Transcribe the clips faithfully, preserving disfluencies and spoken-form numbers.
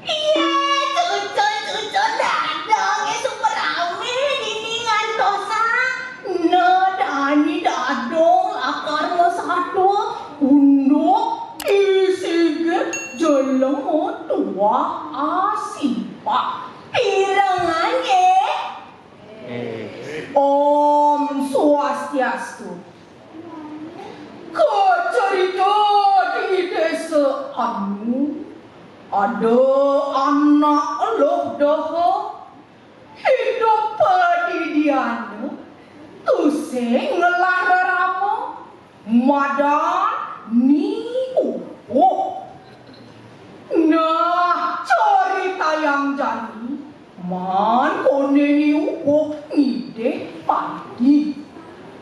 Iya, cucul-cucul dadong, é, super ramé dini ngantosan. Nah, dani dadong lakar masatua, unduk, isigit, jelema tuah asipak. Pirengan, é? Om Swastiastu. Kacarita di désa anu, ada anak luh daha, idup padidiana, tusing ngelah rerama, madan Ni Upuh. Nah, caritayang jani, maan koné Ni Upuh ngidih padi.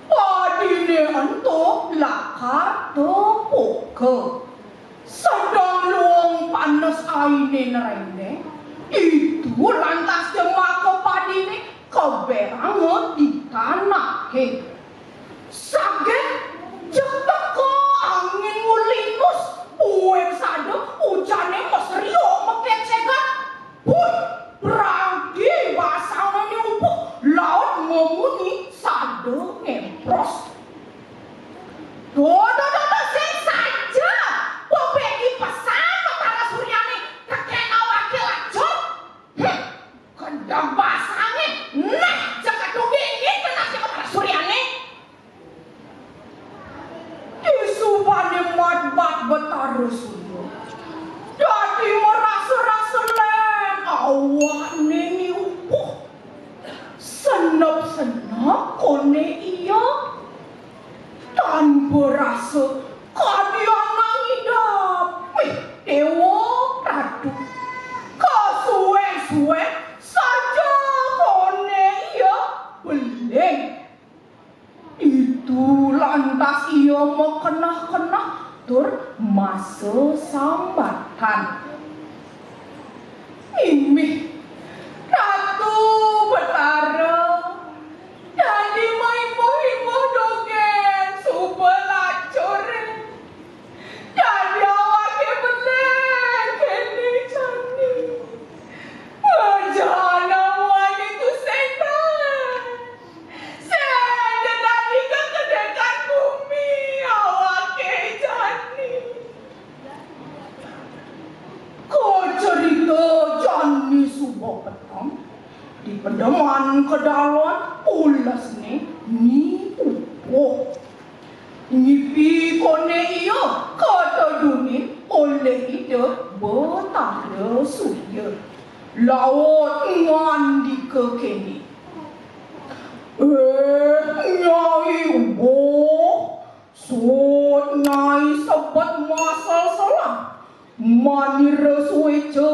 Padiné ento lakar tepuka. Sedeng luung panas ainé nrendeng, ditu lantas jemaka padiné kabéranga di tanahé. Saget, jeg teka angin ngulinus, buin sada ujané masriuk makécégan. Huh, brangti basangné Ni Upuh laut mamunyi sada ngempros. Duh, duh, duh, duh, sing saja. Bebéki pesan Betara Suryané tekén awaké lacur. Hm, kedeg basangé. Nah, jagat dingin penasnya Betara Suryané. Disubané madbat Betara Surya, dadi marasa-rasa lén awakné Ni Upuh. Senep-senep koné ia. Tan barasa kadi anak ngidap. Wih, déwa ratu. Kasuén-suén saja koné ia beling. Ditu lantas ia makeneh-keneh tur masasambatan. Inggih, Ratu Betara, dadi maimbuh-imbuh dogén suba lacuré. Dadi awaké beling kéné jani. Ngejana muani tusing taén. Sing dadi kekedékan bumi awaké jani. Kacarita jani suba peteng, di pedeman kedalon pulesné Ni Upuh. Ngipi koné ia katedungin olih Ida Betara Surya. Laut ngandika kéné. Eh, Nyai Upuh, suud Nyai sebet masal selah. Manira suéca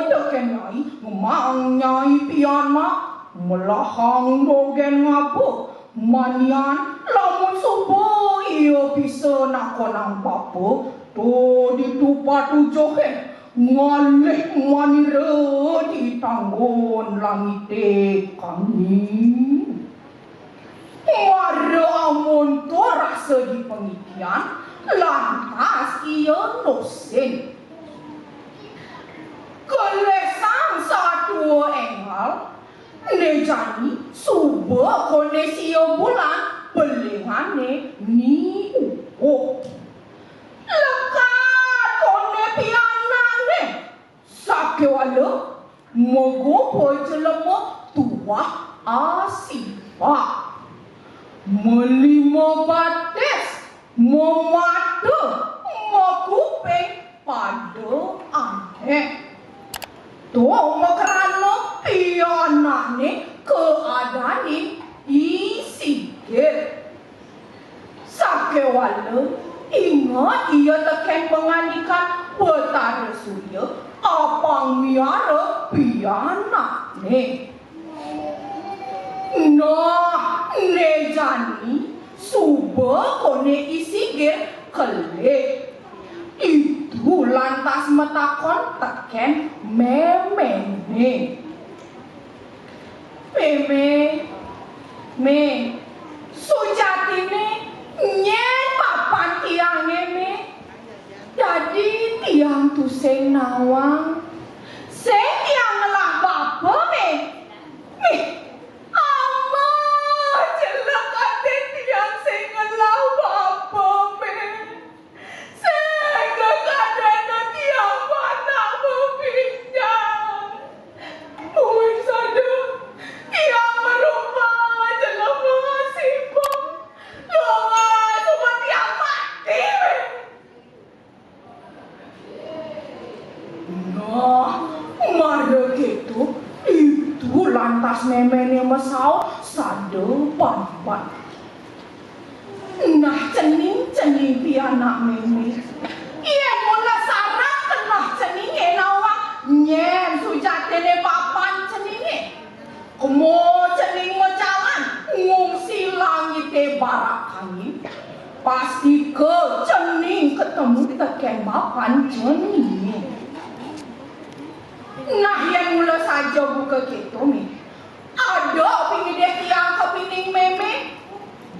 tekén Nyai, ngemaang Nyai pianak, melahang dogén ngaba, manian lamun suba ia bisa nakonang bapa, to ditu patujuhé, ngalih manira di tanggun langité kami. Mara amonto rasa di pangikian, lantas ia nusin. Gelisang satua énggal, né jani suba koné sia bulan belingané Ni Upuh. Lekad koné pianakné, sakéwala magoba jelema tuah asipak. Malima batis, mamata, makuping, pada anék. To makrana pianakné kaadanin isigit. Sakéwala Kéwala, inget ia tekén pangandikan Betara Surya, apang miara pianakné. Nah, né jani, suba koné I Sigir kelid. Ditu lantas matakon tekén méméné. Mémé, Mé, sujatiné nyén bapan tiangé, Mé. Dadi tiang tusing nawang. Sing tiang ngelah bapa, Mé. Mé, amah jelek atin tiang sing ngelah bapa, Mé. Sing kadéna tiang panak bebinjang. Buin sada, tiang marupa jelema asibeng. Lungas, suba tiang mati. Nah, mara kéto, ditu lantas méméné masaut sada paliwat. Nah, cening, cening pianak mémé. Yén mula sarat keneh ceningé nawang, nyén sujatiné bapan ceningé. Kema cening majalan, ngungsi langité barak kangin. Pastika cening katemu tekén bapan ceningé. Nah, yén mula saja buka kéto, Mé. Ada pangidih tiang kapining mémé.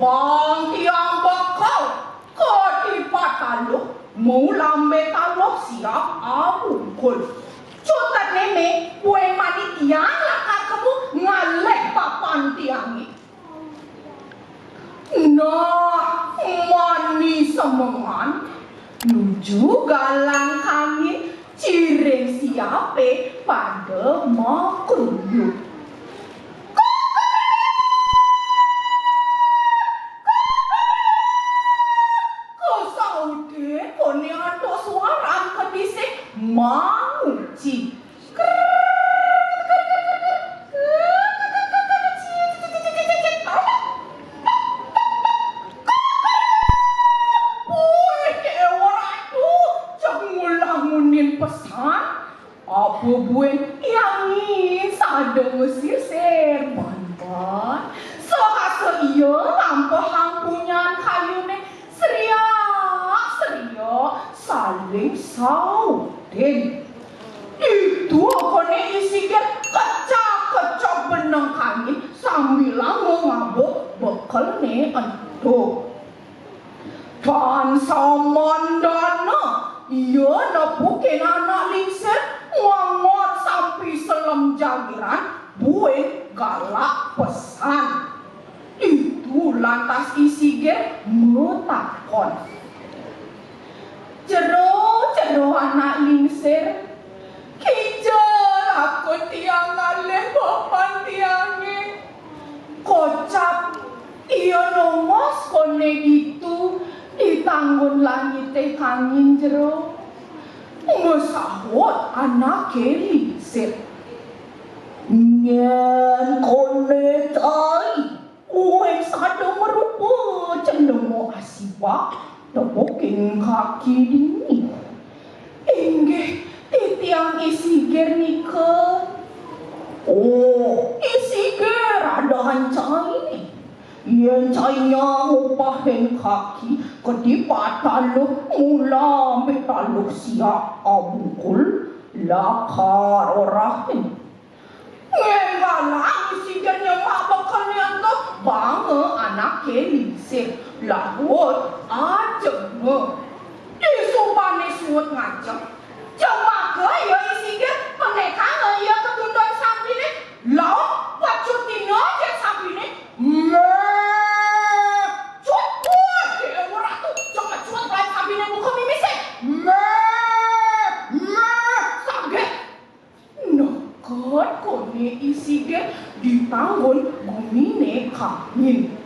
Bang tiang bekel, kadi pataluh, mula ambé taluh siap abungkul. Cutet mémé, buin mani tiang lakar kemu ngalih bapan tiangé. Nah, mani semengan, nuju galang kangin, ciring siapé pada makruyuk. Kukuruyuk! Kukuruyuk! Kasautin koné antuk suaran kadisik manguci. Wih, Déwa Ratu, jeg ngulah ngunin pesan. Apa buin tiangé sada masisir, ban-ban. Sahasa ia ngampehang punyan kayuné, seriak-seriak saling sautin. Ditu koné I Sigir kecak-kecok beneng kangin sambilanga ngaba bekelné ento. Tan samandana ia nepukin anak lingsir, ngongot sampi selem jagiran, buin galak pesan. Ditu lantas I Sigir matakon. Jero, jero anak lingsir, kija laku tiang ngalih bapan tiangé. Kocap ia nongos koné ditu di tanggun langité kangin jero. Masaut anaké lingsir. Nyén koné cai. Uwing sada marupa celema asibak, tepukin kaki dini. Inggih titiang I Sigir nika. Oh, I Sigir adahan cainé. Yén cainé ngupahin kaki, kadi pataluh mula ambé taluh siap abungkul, lakar orahin. Ngénggalang I Sigir nyemak bekelné ento, banga anaké lingsir, laut ajega. Disubané suud ngajeng, jemaka ia I Sigir, penékanga ia ka tundun sampiné, laut pecutina jit sampiné, méh! Cukud! Déwa Ratu, jeg mecut laut sampiné buka mimisé. Méh! Méh! Saget! Neked koné I Sigir di tanggun guminé kangin.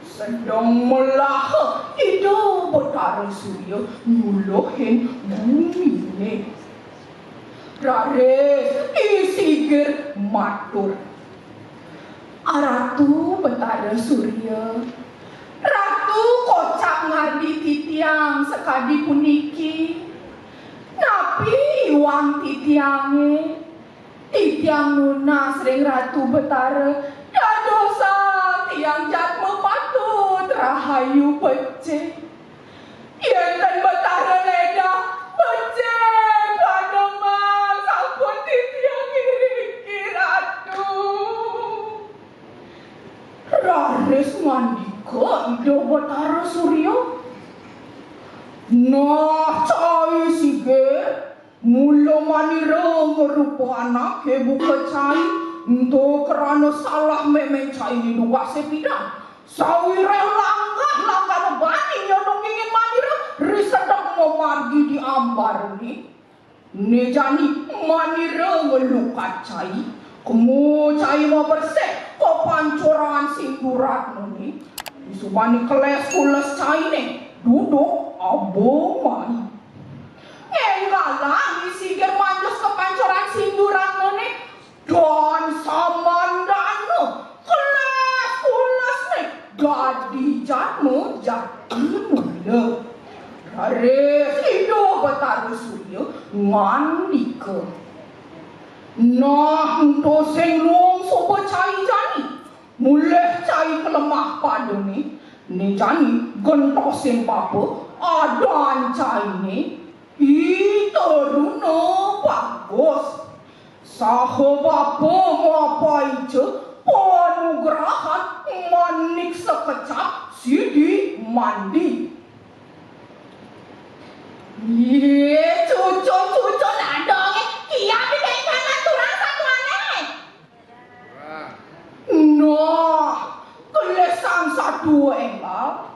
Sedeng melaha Ida Betara Surya nyuluhin guminé. Raris I Sigir matur, "Ratu Betara Surya, Ratu kocap Sadi puniki, napi iwang titiange? Titiang nunas ring Ratu Betara, dadosang tiang jadma patut rahayu becik. Yen ten Betara ledah, becik panemang sampun titiang iriki, Ratu. Raris ngandika Ida Betara Surya, "Nah, cai sige, mula manira ngrupa anake buka cai, ento krana salah meme cai dugase pidan. Sawiréh langgah-langgahné bani nyondongin manira, ri sedek mamargi di ambarné. Né jani manira ngelukat cai, kema cai mabersih, kapancuran sinduratnané. Disubané keles kules cainé, duduk aba mai. Ngenggalang I Sigir manjus kapancuran sinduratnané, dan samandana, keles kulesné, dadi jadma jati mula." Raris Ida Betara Surya ngandika, "Nah, ento sing luung suba cai jani, mulih cai kalemah padané, né jani gentosin bapa, adan cainé, I Taruna Bagus. Saha bapa mapaica panugrahan manik sakecap sidi mandi." Yé, cucun-cucun adonge, kiam di kaitangan turang satuane. Nah, keles sang satua enggal.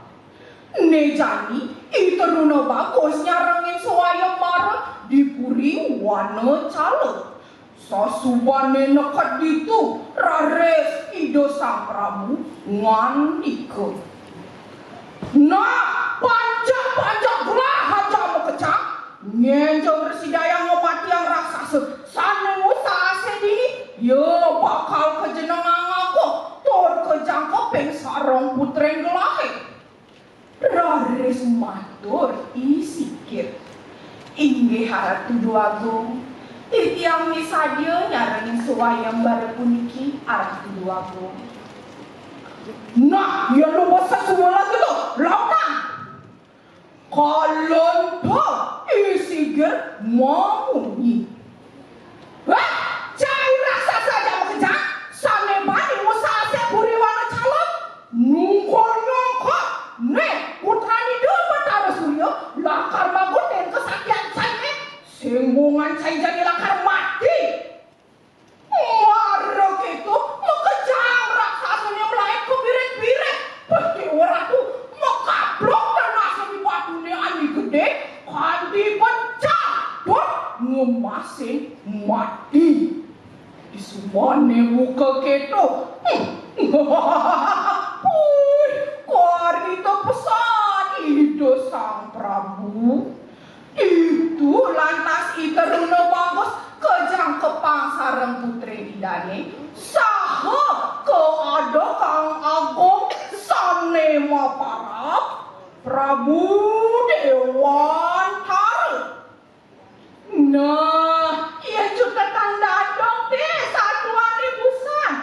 Né jani, I Taruna Bagus nyarengin swayembara di Puri Wana Cala. Sasubané neked ditu, raris Ida Sang Prabu ngandika, "Nah, pancak-pancak gelah ajak makejang, nyen ja mrasidayang ngamatiang raksasa sané ngusah asih dini, ia bakal kajenengang agung tur kajangkepin sareng putrin gelahé." Raris matur I Sigir, "Inggih Aratu Dwagung, titiang misadia nyarengin swayembara puniki, Aratu Dwagung." "Nah, yen lu basa suwala gitu, lautang." Kalenta I Sigir mamunyi. Wah, cai raksasa ajak makejang, sané bani ngusah asih Puri Wana Cala, nungkul nyongkot, né, putran Ida Betara Surya, lakar magutin kasaktian cainé, sing bungan cai jani lakar mati. Mara kéto, makejang raksasané mlaib kabirit-birit. Pas Déwa Ratu makaplok tenasé di batuné ané gedé, kanti pecah, tur ngemasin mati. Disubané buka kéto. Puih, karita pesan Ida Sang Prabu. Ditu lantas I Taruna Bagus kajangkepang sareng putrin idané, saha kaadekang agung sané maparab, Prabu Déwantara. Nah, iya cutetang dadong dé satuané busan.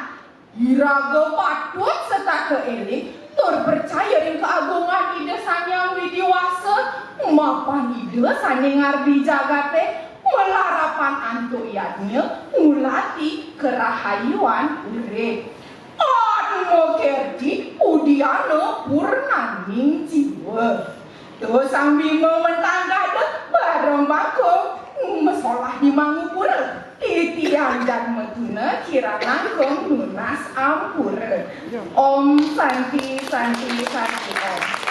Iraga patut setata éling tur percaya ring kaagungan Ida Sang Hyang Widhi Wasa, mapan Ida sané ngardi jagaté, malarapan antuk yadnya, ngulati karahayuan urip. Atma Kerti Udiana Purnaning Jiwa. Tuh Sang Bima mentang gada bareng bakung, masolah di Mangupura. Titiang Jatmatuna kirang langkung nunas ampura. Om Santi, Santi, Santi Om.